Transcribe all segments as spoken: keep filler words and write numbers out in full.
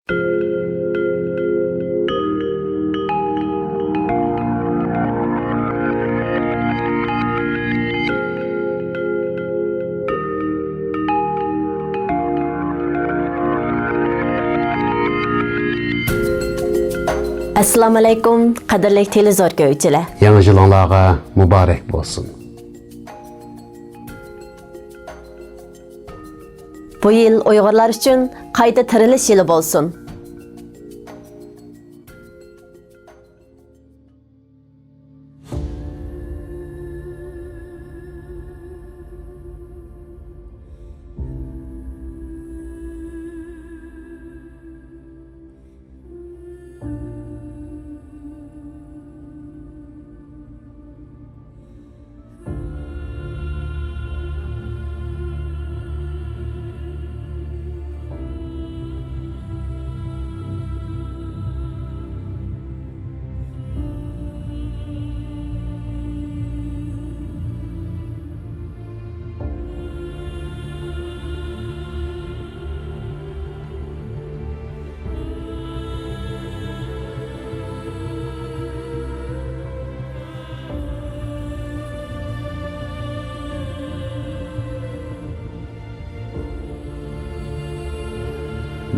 ئەسسالامۇئەلەيكۇم، قەدىرلىك تېلېۋىزور كۆرگۈچىلەر. يېڭى يىلىڭلارغا مۇبارەك بولسۇن. بۇ يىل ئۇيغۇرلار ئۈچۈن قايتا تىرىلىش يىلى بولسۇن.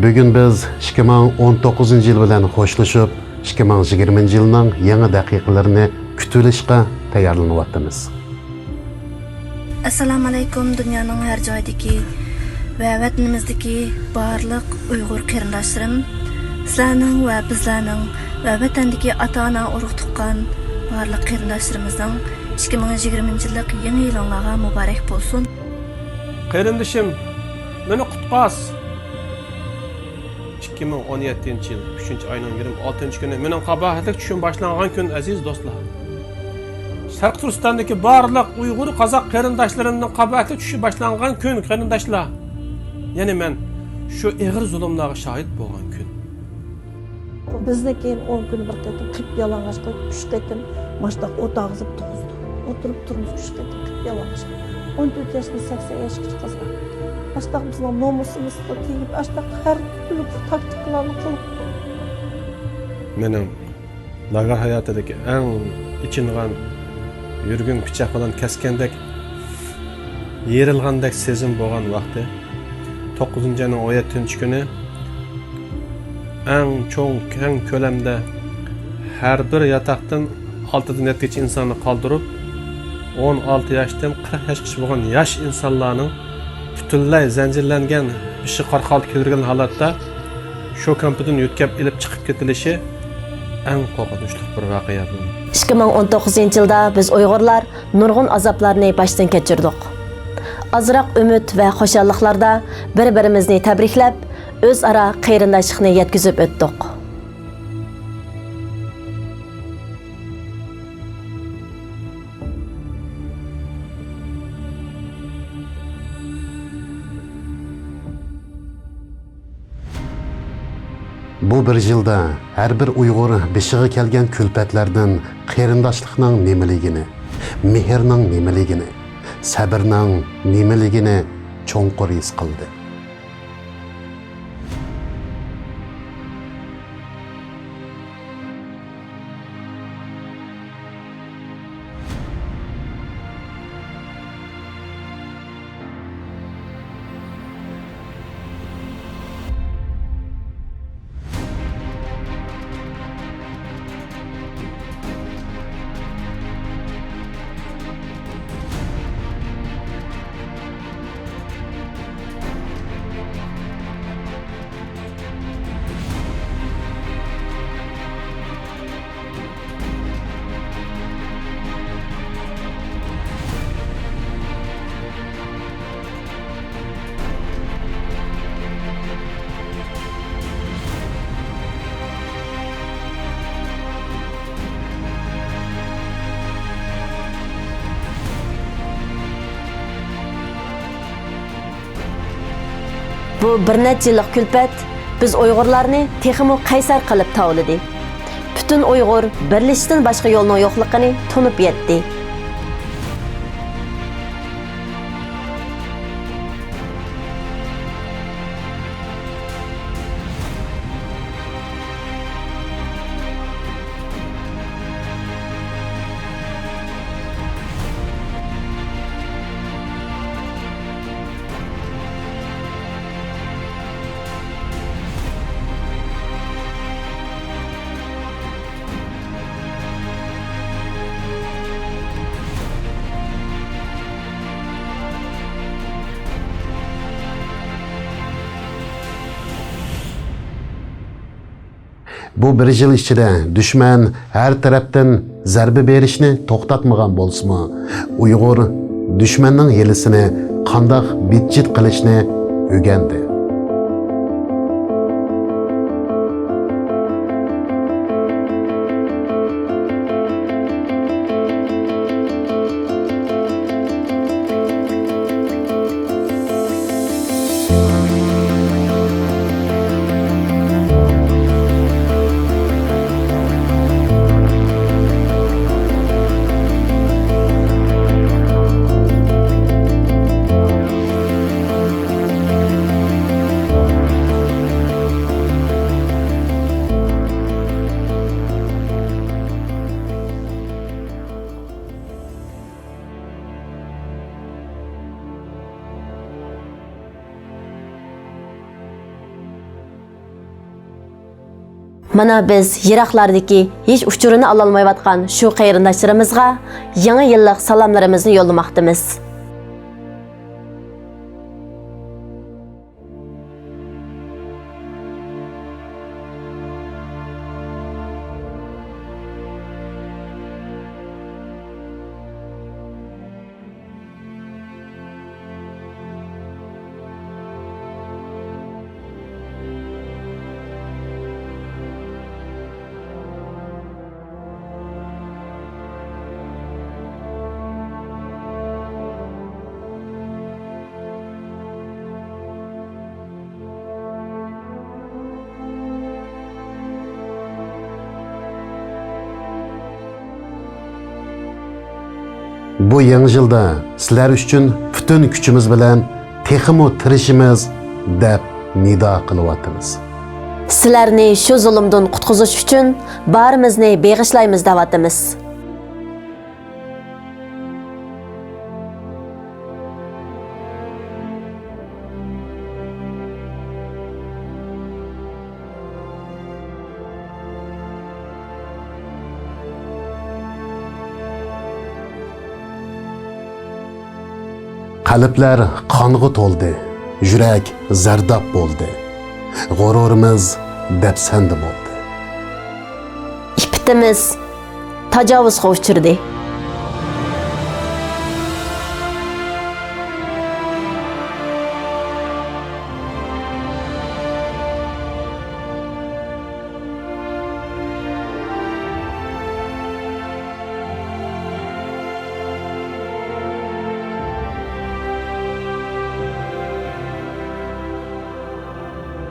بۈگۈن بىز ئىككى مىڭ ئون توققۇزىنچى يىل بىلەن خوشلىشىپ، ئىككى مىڭ يىگىرمىنچى يىلنىڭ يېڭى دەقىقىلىرىنى كۈتۈۋېلىشقا تەييارلىنىۋاتىمىز. ئەسسالامۇئەلەيكۇم، دۇنيانىڭ ھەر جايىدىكى ۋە ۋەتىنىمىزدىكى بارلىق ئۇيغۇر قېرىنداشلىرىم، سىلەرنىڭ ۋە بىزلەرنىڭ ۋە ۋەتەندىكى ئاتا-ئانا، ئۇرۇق-تۇغقان، بارلىق قېرىنداشلىرىمىزنىڭ ئىككى مىڭ يىگىرمىنچى يىللىق يېڭى يىلىڭلارغا مۇبارەك بولسۇن. قېرىندىشىم، مېنى قۇتقاز! ئىككى مىڭ ئون يەتتىنچى يىل ئۈچىنچى ئاينىڭ يىگىرمە ئالتىنچى كۈنى مېنىڭ قاباھەتلىك چۈشۈم باشلانغان كۈن، ئەزىز دوستلار. شەرقىي تۈركىستاندىكى بارلىق ئۇيغۇر، قازاق قېرىنداشلىرىمنىڭ قاباھەتلىك چۈشى باشلانغان كۈن، قېرىنداشلار. يەنى مەن شۇ ئېغىر زۇلۇملارغا شاھىت بولغان كۈن. بىزنى كېيىن ئون كۈن بىر قېتىم قىپيالىڭاچ قىلىپ، ئۈچ قېتىم ماشتاق ئوت ئاغزىپ تۇغۇزدى. ئولتۇرۇپ تۇرىمىز ئۈچ قېتىم قىپيالىڭاچ. ئون تۆت ياشتىن سەكسەن ياشقىچە قىزلار. ئاشتاق بىزنىڭ نومۇسىمىزغا تېگىپ، ئاشتاق ھەر تۈرلۈك تاكتىكىلارنى قىلىپ. مېنىڭ لاگېر ھاياتىدىكى ئەڭ ئېچىنغان، يۈرىكىم پىچاق بىلەن كەسكەندەك، يېرىلغاندەك سېزىم بولغان ۋاقتى. توققۇزىنچى ئاينىڭ ئون يەتتىنچى كۈنى ئەڭ چوڭ، كەڭ كۆلەمدە ھەر بىر ياتاقتىن ئالتىدىن يەتتىگىچە ئىنساننى قالدۇرۇپ، ئون ئالتە ياشتىن قىرىق ياشقىچە بولغان ياش ئىنسانلارنىڭ پۈتۈنلەي زەنجىرلەنگەن، بېشى قارىقالدى كۆيدۈرگەن ھالەتتە شۇ كامپىدىن يۆتكەپ ئېلىپ چىقىپ كېتىلىشى ئەڭ قورقۇنچلۇق بىر ۋەقە بولدى. ئىككى مىڭ ئون توققۇزىنچى يىلدا بىز ئۇيغۇرلار نۇرغۇن ئازابلارنى باشتىن كەچۈردۇق. ئازراق ئۈمىد ۋە خۇشاللىقلاردا بىر-بىرىمىزنى تەبرىكلەپ، ئۆزئارا قېرىنداشلىقنى يەتكۈزۈپ ئۆتتۇق. بۇ بىر يىلدا ھەر بىر ئۇيغۇر بېشىغا كەلگەن كۈلپەتلەردىن قېرىنداشلىقنىڭ نېمىلىكىنى، مېھىرنىڭ نېمىلىكىنى، سەبرنىڭ نېمىلىكىنى چوڭقۇر ھېس قىلدى. بۇ بىر نەچچە يىللىق كۈلپەت بىز ئۇيغۇرلارنى تېخىمۇ قەيسەر قىلىپ تاۋلىدى. پۈتۈن ئۇيغۇر بىرلىشىشتىن باشقا يولنىڭ يوقلۇقىنى تونۇپ يەتتى. بۇ بىر يىل ئىچىدە دۈشمەن ھەر تەرەپتىن زەربە بېرىشنى توختاتمىغان بولسىمۇ، ئۇيغۇر دۈشمەننىڭ ھىيلىسىنى قانداق بىتچىت قىلىشنى ئۆگەندى. مانا بىز يىراقلاردىكى ھېچ ئۇچۇرىنى ئالالمايۋاتقان شۇ قېرىنداشلىرىمىزغا يېڭى يىللىق سالاملىرىمىزنى يوللىماقتىمىز. بۇ يېڭى يىلدا سىلەر ئۈچۈن پۈتۈن كۈچىمىز بىلەن تېخىمۇ تىرىشىمىز دەپ نىدا قىلىۋاتىمىز. سىلەرنى شۇ زۇلۇمدىن قۇتقۇزۇش ئۈچۈن بارىمىزنى بېغىشلايمىز دەۋاتىمىز. قەلبلەر قانغا تولدى، يۈرەك زەرداب بولدى، غۇرۇرىمىز دەپسەندە بولدى. ئىپپىتىمىز تاجاۋۇزغا ئۇچرىدى.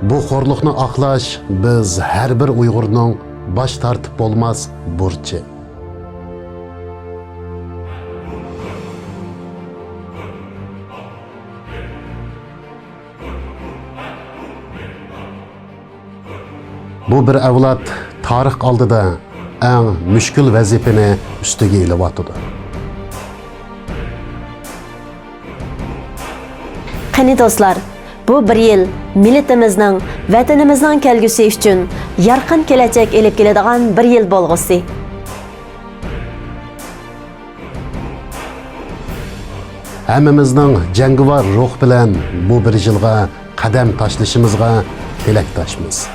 بۇ خورلۇقنى ئاقلاش بىز ھەر بىر ئۇيغۇرنىڭ باش تارتىپ بولماس بۇرچى. بۇ بىر ئەۋلاد تارىخ ئالدىدا ئەڭ مۈشكۈل ۋەزىپىنى ئۈستىگە ئېلىۋاتىدۇ. قېنى دوستلار، بۇ بىر يىل مىللىتىمىزنىڭ، ۋەتىنىمىزنىڭ كەلگۈسى ئۈچۈن يارقىن كېلەچەك ئېلىپ كېلىدىغان بىر يىل بولغۇسى. ھەممىمىزنىڭ جەڭگىۋار روھ بىلەن بۇ بىر يىلغا قەدەم تاشلىشىمىزغا تىلەكداشمىز.